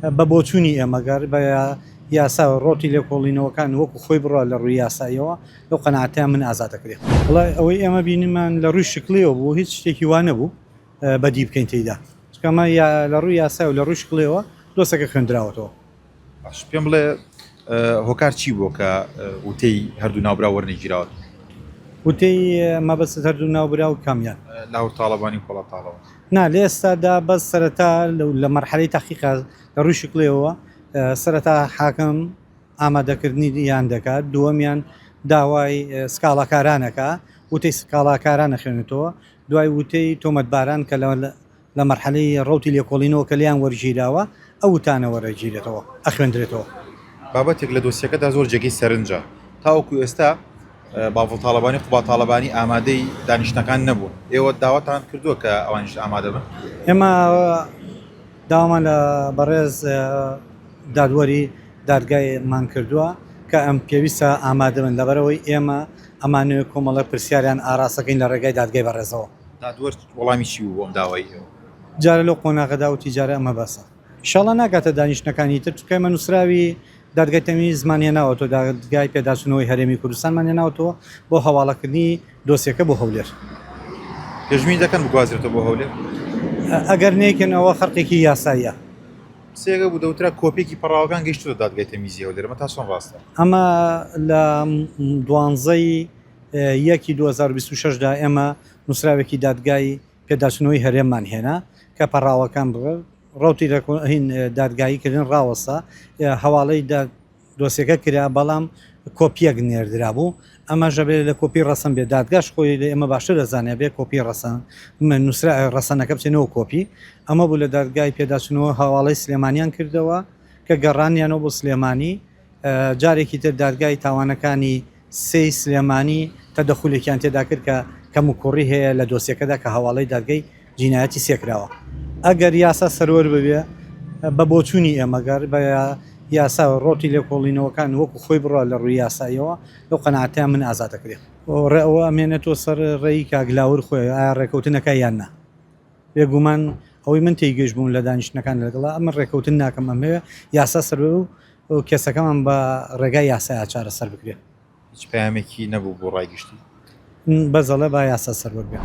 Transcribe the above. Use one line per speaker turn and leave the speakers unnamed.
بە بۆچوونی ئێمە گەر بە یاسا و ڕەوتی لێکۆڵینەوەکان وەکو خۆی بڕوا لە ڕووی یاساییەوە لەو قەناعەتەیان من ئازاد دەکرێ. وەڵای ئەوەی ئێمە بینیمان لە ڕووی شکڵیەوە بوو هیچ شتێکی وا نەبوو بەدی بکەین تێیدا چونکە ئەمە لە ڕووی یاسای و لە ڕووی شکڵیەوە دۆسەکە خوێندراوەتەوە.
باش پێم بڵێ هۆکار چی بووە کە وتەی هەردوو ناوبراو وەرنەگیراوە؟
وتەی مەبەستت هەردوو ناوبراو کامیان؟
لاهور تاڵەبانی و پۆڵا تاڵەبانی.
نا لە ئێستادا بەس سەرەتا لە مەرحەلەی تەحقیقا لە ڕووی شکڵیەوە سەرەتا حاکم ئامادەکردنی یان دەکات دووەمیان داوای سکاڵاکاران ئەکا وتەی سکاڵاکاران ئەخوێنێتەوە دوای وتەی تۆمەتباران کە لە مەرحەلەی ڕەوتی لێکۆڵینەوە کە لێیان وەرگیراوە ئەو وتانە وەرەگیرێتەوە ئەخوێندرێتەوە.
بابەتێک لە دۆسیەکەدا زۆر جێگەی سەرنجە، تاوەکو ئێستا بافڵ تاڵەبانی و قوباد تاڵەبانی ئامادەی دانیشتنەکان نەبوون، ئێوە داواتان کردووە کە ئەوانیش ئامادە بن؟
ئێمە داوامان لە بەڕێز دادوەری دادگایمان کردووە کە ئەم پێویستە ئامادە بن، لەبەرئەوەی ئێمە ئەمانەوێت کۆمەڵێک پرسیاریان ئاراستەکەین لە ڕێگای دادگای بەڕێزەوە.
دادوەر وەڵامی چی بوو بۆ ئەم داوای ئێوە؟
جارە لەو قۆناغەدا وتی جارە ئەمە بەسە. ئیشاڵا ناگاتە دانیشتنەکانی تر چونکە ئێمە نووسراوی دادگای تەمیزمان هێناوەتەوە دادگای پێداچوونەوەی هەرێمی کوردستانمان هێناوەتەوە بۆ هەواڵەکردنی دۆسیەکە بۆ هەولێر.
پێشبینی دەکەن بگوازرێتەوە بۆ هەولێر؟
ئەگەر نەیکەن ئەوە خەرقێکی یاساییە.
قسەیەک بوو دەوترا کۆپیەکی پەڕاوەکان گەیشتووتە دادگای تەمیزی هەولێر ئەمە تا چەند ڕاستە؟
ئەمە لە دوانزەی یەکی 2026 دا ئێمە نووسراوێکی دادگای پێداچوونەوەی هەرێممان هێنا کە پەڕاوەکان ڕەوتی هین دادگایی کردن ڕاوەستا هەواڵەی دۆسیەکە کرا بەڵام کۆپیەک نێردرابوو ئەمەش ئەبێ لە کۆپی ڕەسەن بێت دادگاش خۆی لە ئێمە باشتر دەزانێ بێ کۆپی ڕەسەن نووسرا ڕەسەنەکە بچێنەوە کۆپی ئەمە بوو لە دادگای پێداچوونەوە هەواڵەی سلێمانیان کردەوە کە گەڕانیانەوە بۆ سلێمانی جارێکی تر دادگای تاوانەکانی سێی سلێمانی تەدەخولێکیان تێدا کرد کە کەموکوڕی هەیە لە دۆسیەکەدا کە هەواڵەی دادگای جینایەتی سێ کراوە. ئەگەر یاسا سەروەر ببێ بە بۆچوونی ئێمە گەر بە یاسا و ڕەوتی لێکۆڵینەوەکان وەکو خۆی بڕوا لە ڕووی یاساییەوە لەو قەناعەتەیان من ئازاد ئەکرێ. ڕێ ئەوە ئەمێنێتەوە سەر ڕێی کاک لاهور خۆی ئایا ڕێکەوتن ئەکا یان نا. بێگومان ئەوەی من تێیگەیشت بووم لە دانیشتنەکان لەگەڵا ئەمن ڕێکەوتن ناکەم ئەمەوێ یاسا سەروەر و کێسەکەمان بە ڕێگای یاسایا چارەسەر بکرێ.
هیچ پەیامێکی نەبوو بۆ ڕای گشتی؟
بەس ئەڵێ با یاسا سەروەر بێ.